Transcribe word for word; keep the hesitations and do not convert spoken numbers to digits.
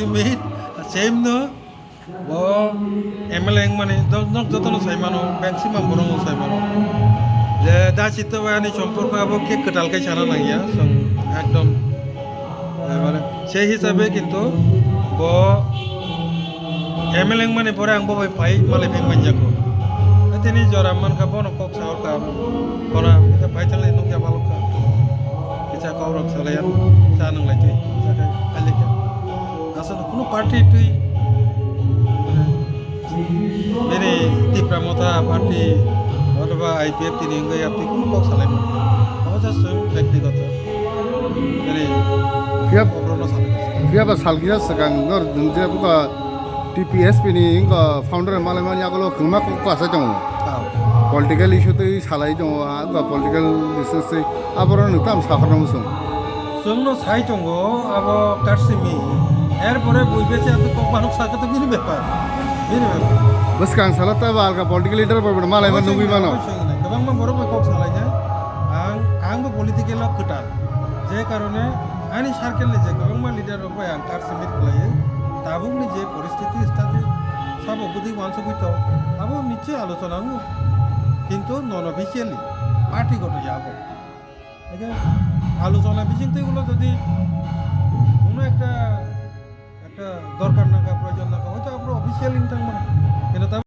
Meet, same no. Bo M L A wngmani, do-, nok jotono sai mano, bengsi mang borokno sai mano. Je da chito ani somporko abo khe kwtal khe sana nangya, chwng ekdom, eh, mane, sei hisabe kintu bo M L A wngmani pore ang bo bai phai malai phai manjako. Tini jora mankha bono kok sa orkha, bono phai thanglai nukya balokha. Kisa kok rok salai ano, sa nanglai twi, sa khai, khai lekha. Aswk kunu party twi, bini Tipra Motha party, othoba I P F T ni wngwi yaptwi kunu kok salai mano. Obo just chwng bektigoto. Bini Phiya, oborokno salai mano. Phiya ba salkisa swkang nor je buka T P S P ni wngkha founder malai mani yagulo kwbangma kok kwsai tongo. Ah. Political issue twi salai tongo, ah, wngkha political research twi aborok nwng tamo sakhorna muchung. Chwngno sai tongo, abo karsimi. Erpore bui bese abo kok manuk sakha to bini bepar. Bini bepar. Bwskang salo ta ba alka political leader bai bai malai ma nugui mano. Kwbangma borok bai kok salai jai. Ang, ang bo political o kwtal. Je karone ani circle ni je kwbangma leader rok bai ang karsimi khlaiwi. Tabuk ni je poristiti stati sabo bwdwi wansugui tong. Abo niche alochona wngo. Kintu non officially party goto ya abo. Eke alochona bising twi ulo jodi kono ekta, ekta dorkar nangkha, proyojon nangkha, hoyto abro official wng thangmano. Kintu